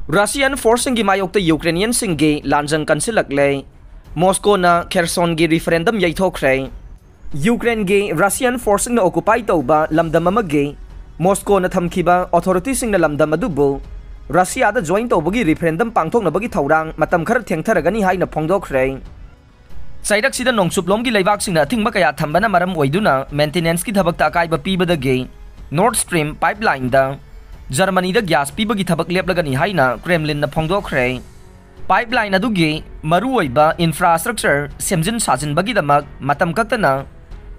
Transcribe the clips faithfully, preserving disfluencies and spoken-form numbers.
Russian forceꯁꯤꯡꯒꯤ ꯃꯥꯌꯣꯛꯇ Ukrainianꯁꯤꯡꯒꯤ ꯂꯥꯟꯖꯪ ꯀꯟꯁꯤꯜꯂꯛꯂꯦ꯫ ꯃꯣꯁꯀꯣꯅ ꯈꯦꯔꯁꯣꯟꯒꯤ referendum ꯌꯩꯊꯣꯛꯈ꯭ꯔꯦ꯫ Ukraineꯒꯤ Russian forceꯁꯤꯡꯅ occupy ꯇꯧꯕ ꯂꯝꯗꯝ ꯑꯃꯒꯤ ꯃꯣꯁꯀꯣꯅ ꯊꯝꯈꯤꯕ authorityꯁꯤꯡꯅ ꯂꯝꯗꯝ ꯑꯗꯨꯕꯨ Russiaꯗ join ꯇꯧꯕꯒꯤ referendum ꯄꯥꯡꯊꯣꯛꯅꯕꯒꯤ ꯊꯧꯔꯥꯡ ꯃꯇꯝ ꯈꯔ ꯊꯦꯡꯊꯔꯒꯅꯤ ꯍꯥꯏꯅ ꯐꯣꯡꯗꯣꯛꯈ꯭ꯔꯦ꯫ ꯆꯩꯔꯛꯁꯤꯗ ꯅꯣꯡꯆꯨꯞꯂꯣꯝꯒꯤ ꯂꯩꯕꯥꯛꯁꯤꯡꯅ ꯑꯊꯤꯡꯕ ꯀꯌꯥ ꯊꯝꯕꯅ ꯃꯔꯝ ꯑꯣꯏꯗꯨꯅ maintenanceꯀꯤ ꯊꯕꯛꯇ ꯑꯀꯥꯏꯕ ꯄꯤꯕꯗꯒꯤ Nord Stream pipelineꯗ Germanyꯗ gas ꯄꯤꯕꯒꯤ ꯊꯕꯛ ꯂꯦꯞꯂꯒꯅꯤ ꯍꯥꯏꯅ Kremlinꯅ ꯐꯣꯡꯗꯣꯛꯈ꯭ꯔꯦ꯫ Pipeline ꯑꯗꯨꯒꯤ ꯃꯔꯨꯑꯣꯏꯕ infrastructure ꯁꯦꯝꯖꯤꯟ ꯁꯥꯖꯤꯟꯕꯒꯤꯗꯃꯛ ꯃꯇꯝ ꯀꯛꯇꯅ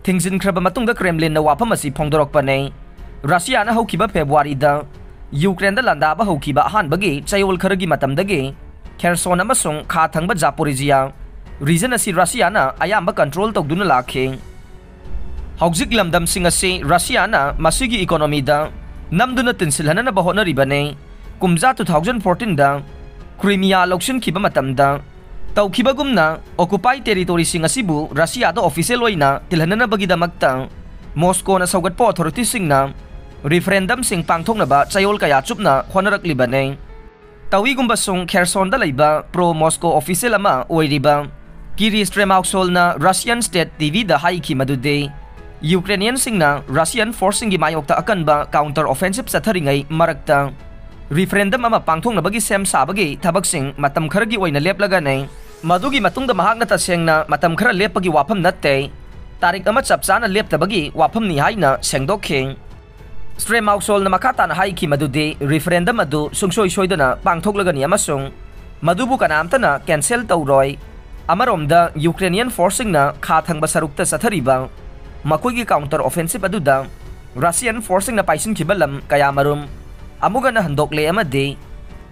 ꯊꯤꯡꯖꯤꯟꯈ꯭ꯔꯕ ꯃꯇꯨꯡꯗ Kremlinꯅ ꯋꯥꯐꯝ ꯑꯁꯤ ꯐꯣꯡꯗꯣꯔꯛꯄꯅꯤ꯫ Russiaꯅ ꯍꯧꯈꯤꯕ Februaryꯗ Ukraineꯗ ꯂꯥꯟꯗꯥꯕ ꯍꯧꯈꯤꯕ ꯑꯍꯥꯟꯕꯒꯤ ꯆꯌꯣꯜ ꯈꯔꯒꯤ ꯃꯇꯝꯗꯒꯤ Kherson ꯑꯃꯁꯨꯡ ꯈꯥ ꯊꯪꯕ Zaporizhia region ꯑꯁꯤ Russiaꯅ ꯑꯌꯥꯝꯕ control ꯇꯧꯗꯨꯅ ꯂꯥꯛꯈꯤ꯫ ꯍꯧꯖꯤꯛ ꯂꯝꯗꯝꯁꯤꯡ ꯑꯁꯤ Russiaꯅ ꯃꯁꯤꯒꯤ economyꯗ ꯅꯝꯗꯨꯅ ꯇꯤꯟꯁꯤꯜꯍꯟꯅꯕ ꯍꯣꯠꯅꯔꯤꯕꯅꯤ꯫ ꯀꯨꯝꯖꯥ two thousand fourteenꯗ Crimea ꯂꯧꯁꯤꯟꯈꯤꯕ ꯃꯇꯝꯗ ꯇꯧꯈꯤꯕꯒꯨꯝꯅ occupy territoryꯁꯤꯡ ꯑꯁꯤꯕꯨ Russiaꯗ official ꯑꯣꯏꯅ ꯇꯤꯜꯍꯟꯅꯅꯕꯒꯤꯗꯃꯛꯇ ꯃꯣꯁꯀꯣꯅ ꯁꯧꯒꯠꯄ authorityꯁꯤꯡꯅ referendumꯁꯤꯡ ꯄꯥꯡꯊꯣꯛꯅꯕ ꯆꯌꯣꯜ ꯀꯌꯥ ꯆꯨꯞꯅ ꯍꯣꯠꯅꯔꯛꯂꯤꯕꯅꯤ꯫ ꯇꯧꯏꯒꯨꯝꯕꯁꯨꯡ Khersonꯗ ꯂꯩꯕ pro Moscow official ꯑꯃ ꯑꯣꯏꯔꯤꯕ Kiri Stremauksolꯅ Russian state TVꯗ ꯍꯥꯏꯈꯤ ꯃꯗꯨꯗꯤ Ukrainianꯁꯤꯡꯅ Russian forceꯁꯤꯡꯒꯤ ꯃꯥꯌꯣꯛꯇ ꯑꯀꯟꯕ counter offensive ꯆꯠꯊꯔꯤꯉꯩ ꯃꯔꯛꯇ referendum ꯑꯃ ꯄꯥꯡꯊꯣꯛꯅꯕꯒꯤ ꯁꯦꯝ ꯁꯥꯕꯒꯤ ꯊꯕꯛꯁꯤꯡ ꯃꯇꯝ ꯈꯔꯒꯤ ꯑꯣꯏꯅ ꯂꯦꯞꯂꯒꯅꯤ꯫ ꯃꯗꯨꯒꯤ ꯃꯇꯨꯡꯗ ꯃꯍꯥꯛꯅ ꯇꯁꯦꯡꯅ ꯃꯇꯝ ꯈꯔ ꯂꯦꯞꯄꯒꯤ ꯋꯥꯐꯝ ꯅꯠꯇꯦ, ꯇꯥꯔꯤꯛ ꯑꯃ ꯆꯞ ꯆꯥꯅ ꯂꯦꯞꯇꯕꯒꯤ ꯋꯥꯐꯝꯅꯤ ꯍꯥꯏꯅ ꯁꯦꯡꯗꯣꯛꯈꯤ꯫ Stremauksolꯅ ꯃꯈꯥ ꯇꯥꯅ ꯍꯥꯏꯈꯤ ꯃꯗꯨꯗꯤ referendum ꯑꯗꯨ ꯁꯨꯡꯁꯣꯏ ꯁꯣꯏꯗꯅ ꯄꯥꯡꯊꯣꯛꯂꯒꯅꯤ ꯑꯃꯁꯨꯡ ꯃꯗꯨꯕꯨ ꯀꯅꯥꯝꯇꯅ cancel ꯇꯧꯔꯣꯏ꯫ ꯑꯃꯔꯣꯝꯗ Ukrainian forceꯁꯤꯡꯅ ꯈꯥ ꯊꯪꯕ ꯁꯔꯨꯛꯇ ꯆꯠꯊꯔꯤꯕ ꯃꯈꯣꯏꯒꯤ counter offensive ꯑꯗꯨꯗ Russian forceꯁꯤꯡꯅ ꯄꯥꯏꯁꯤꯟꯈꯤꯕ ꯂꯝ ꯀꯌꯥꯃꯔꯨꯝ ꯑꯃꯨꯛ ꯍꯟꯅ ꯍꯟꯗꯣꯛꯂꯦ ꯑꯃꯗꯤ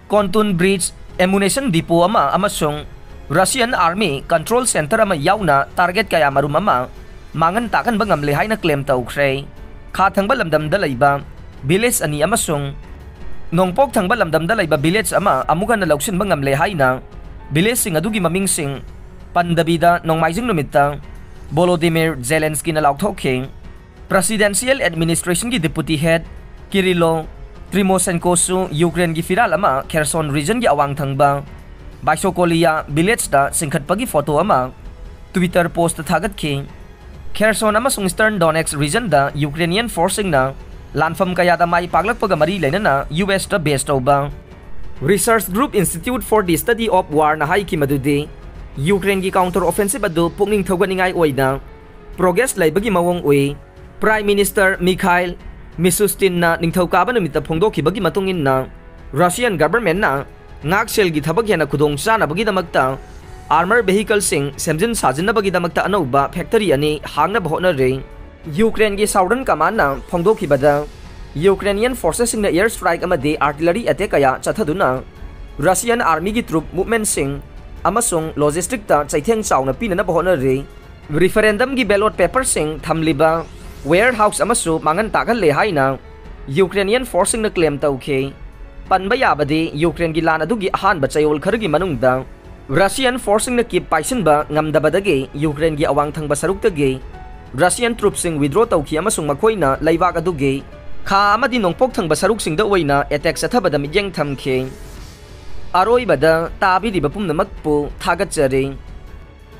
Konton Bridge ammunition depot ꯑꯃ ꯑꯃꯁꯨꯡ Russian army control center ꯑꯃ ꯌꯥꯎꯅ target ꯀꯌꯥꯃꯔꯨꯝ ꯑꯃ ꯃꯥꯡꯍꯟ ꯇꯥꯛꯍꯟꯕ ꯉꯝꯂꯦ ꯍꯥꯏꯅ claim ꯇꯧꯈ꯭ꯔꯦ꯫ ꯈꯥ ꯊꯪꯕ ꯂꯝꯗꯝꯗ ꯂꯩꯕ village ꯑꯅꯤ ꯑꯃꯁꯨꯡ ꯅꯣꯡꯄꯣꯛ ꯊꯪꯕ ꯂꯝꯗꯝꯗ ꯂꯩꯕ village ꯑꯃ ꯑꯃꯨꯛ ꯍꯟꯅ ꯂꯧꯁꯤꯟꯕ ꯉꯝꯂꯦ ꯍꯥꯏꯅ villageꯁꯤꯡ ꯑꯗꯨꯒꯤ ꯃꯃꯤꯡꯁꯤꯡ ꯄꯟꯗꯕꯤꯗ ꯅꯣꯡꯃꯥꯏꯖꯤꯡ ꯅꯨꯃꯤꯠꯇ Volodymyr Zelenskyꯅ ꯂꯥꯎꯊꯣꯛꯈꯤ꯫ Presidential Administrationꯒꯤ Deputy Head Kirilo ꯇ꯭ꯔꯤꯃꯣꯁꯦꯟꯀꯣꯁꯨ ꯌꯨꯀ꯭ꯔꯦꯟꯒꯤ ꯐꯤꯔꯥꯜ ꯑꯃ ꯈꯦꯔꯁꯣꯟ ꯔꯤꯖꯟꯒꯤ ꯑꯋꯥꯡ ꯊꯪꯕ ꯕꯥꯏꯁꯣꯀꯣꯂꯤꯌꯥ ꯚꯤꯂꯦꯖꯇ ꯆꯤꯡꯈꯠꯄꯒꯤ ꯐꯣꯇꯣ ꯑꯃ Twitter ꯄꯣꯁꯇ ꯊꯥꯒꯠꯈꯤ꯫ ꯈꯦꯔꯁꯣꯟ ꯑꯃꯁꯨꯡ ꯏꯁꯇꯔꯟ ꯗꯣꯅꯦꯛꯁ ꯔꯤꯖꯟꯗ ꯌꯨꯀ꯭ꯔꯦꯅꯤꯌꯟ ꯐꯣꯔꯁꯁꯤꯡꯅ ꯂꯥꯟꯐꯝ ꯀꯌꯥꯗ ꯃꯥꯏ ꯄꯥꯛꯂꯛꯄꯒ ꯃꯔꯤ ꯂꯩꯅꯅ ꯌꯨ ꯑꯦꯁꯇ ꯕꯦꯁ ꯇꯧꯕ Research Group Institute for the Study of Warꯅ ꯍꯥꯏꯈꯤ ꯃꯗꯨꯗꯤ ꯌꯨꯀ꯭ꯔꯦꯟꯒꯤ ꯀꯥꯎꯟꯇꯔ ꯑꯣꯐꯦꯟꯁꯤꯞ ꯑꯗꯨ ꯄꯨꯛꯅꯤꯡ ꯊꯧꯒꯠꯅꯤꯡꯉꯥꯏ ꯑꯣꯏꯅ ꯄ꯭ꯔꯣꯒ꯭ꯔꯦꯁ ꯂꯩꯕꯒꯤ ꯃꯑꯣꯡ ꯎꯏ꯫ ꯄ꯭ꯔꯥꯏꯝ ꯃꯤꯅꯤꯁꯇꯔ ꯃꯤꯈꯥꯏꯜ ꯃꯤꯁꯨꯁꯇꯤꯟꯅ ꯅꯤꯡꯊꯧꯀꯥꯕ ꯅꯨꯃꯤꯠꯇ ꯐꯣꯡꯗꯣꯛꯈꯤꯕꯒꯤ ꯃꯇꯨꯡ ꯏꯟꯅ, ꯔꯁꯤꯌꯟ ꯒꯚꯔꯟꯃꯦꯟꯠꯅ ꯉꯥꯛꯁꯦꯜꯒꯤ ꯊꯕꯛ ꯍꯦꯟꯅ ꯈꯨꯗꯣꯡ ꯆꯥꯅꯕꯒꯤꯗꯃꯛꯇ ꯑꯥꯔꯃꯔ ꯚꯦꯍꯤꯀꯜꯁꯤꯡ ꯁꯦꯝꯖꯤꯟ ꯁꯥꯖꯤꯟꯅꯕꯒꯤꯗꯃꯛꯇ ꯑꯅꯧꯕ ꯐꯦꯛꯇꯔꯤ ꯑꯅꯤ ꯍꯥꯡꯅꯕ ꯍꯣꯠꯅꯔꯤ꯫ ꯌꯨꯀ꯭ꯔꯦꯟꯒꯤ ꯁꯥꯎꯗꯔꯟ ꯀꯃꯥꯟꯅ ꯐꯣꯡꯗꯣꯛꯈꯤꯕꯗ, ꯌꯨꯀ꯭ꯔꯦꯅꯤꯌꯟ ꯐꯣꯔꯁꯦꯁꯁꯤꯡꯅ ꯑꯦꯌꯔ ꯁ꯭ꯇ꯭ꯔꯥꯏꯛ ꯑꯃꯗꯤ ꯑꯥꯔꯇꯤꯂꯔꯤ ꯑꯦꯇꯦꯛ ꯀꯌꯥ ꯆꯠꯊꯗꯨꯅ ꯔꯁꯤꯌꯟ ꯑꯥꯔꯃꯤꯒꯤ ꯇ꯭ꯔꯨꯞ ꯃꯨꯚꯃꯦꯟꯠꯁꯤꯡ ꯑꯃꯁꯨꯡ ꯂꯣꯖꯤꯁꯇꯤꯛꯇ ꯆꯩꯊꯦꯡ ꯆꯥꯎꯅ ꯄꯤꯅꯅꯕ ꯍꯣꯠꯅꯔꯤ꯫ ꯔꯤꯐꯔꯦꯟꯗꯝꯒꯤ ꯕꯦꯂꯣꯠ ꯄꯦꯄꯔꯁꯤꯡ ꯊꯝꯂꯤꯕ ꯋꯦꯌꯔꯍꯥꯎꯁ ꯑꯃꯁꯨ ꯃꯥꯡꯍꯟ ꯇꯥꯛꯍꯜꯂꯦ ꯍꯥꯏꯅ ꯌꯨꯀ꯭ꯔꯦꯅꯤꯌꯟ ꯐꯣꯔꯁꯁꯤꯡꯅ ꯀ꯭ꯂꯦꯝ ꯇꯧꯈꯤ꯫ ꯄꯟꯕ ꯌꯥꯕꯗꯤ, ꯌꯨꯀ꯭ꯔꯦꯟꯒꯤ ꯂꯥꯟ ꯑꯗꯨꯒꯤ ꯑꯍꯥꯟꯕ ꯆꯌꯣꯜ ꯈꯔꯒꯤ ꯃꯅꯨꯡꯗ ꯔꯁꯤꯌꯟ ꯐꯣꯔꯁꯁꯤꯡꯅ ꯀꯤꯞ ꯄꯥꯏꯁꯤꯟꯕ ꯉꯝꯗꯕꯗꯒꯤ ꯌꯨꯀ꯭ꯔꯦꯟꯒꯤ ꯑꯋꯥꯡ ꯊꯪꯕ ꯁꯔꯨꯛꯇꯒꯤ ꯔꯁꯤꯌꯟ ꯇ꯭ꯔꯨꯞꯁꯤꯡ ꯋꯤꯗ꯭ꯔꯣ ꯇꯧꯈꯤ ꯑꯃꯁꯨꯡ ꯃꯈꯣꯏꯅ ꯂꯩꯕꯥꯛ ꯑꯗꯨꯒꯤ ꯈꯥ ꯑꯃꯗꯤ ꯅꯣꯡꯄꯣꯛ ꯊꯪꯕ ꯁꯔꯨꯛꯁꯤꯡꯗ ꯑꯣꯏꯅ ꯑꯦꯇꯦꯛ ꯆꯠꯊꯕꯗ ꯃꯤꯠꯌꯦꯡ ꯊꯝꯈꯤ꯫ ꯑꯔꯣꯏꯕꯗ, ꯇꯥꯕꯤꯔꯤꯕ ꯄꯨꯝꯅꯃꯛꯄꯨ ꯊꯥꯒꯠꯆꯔꯤ꯫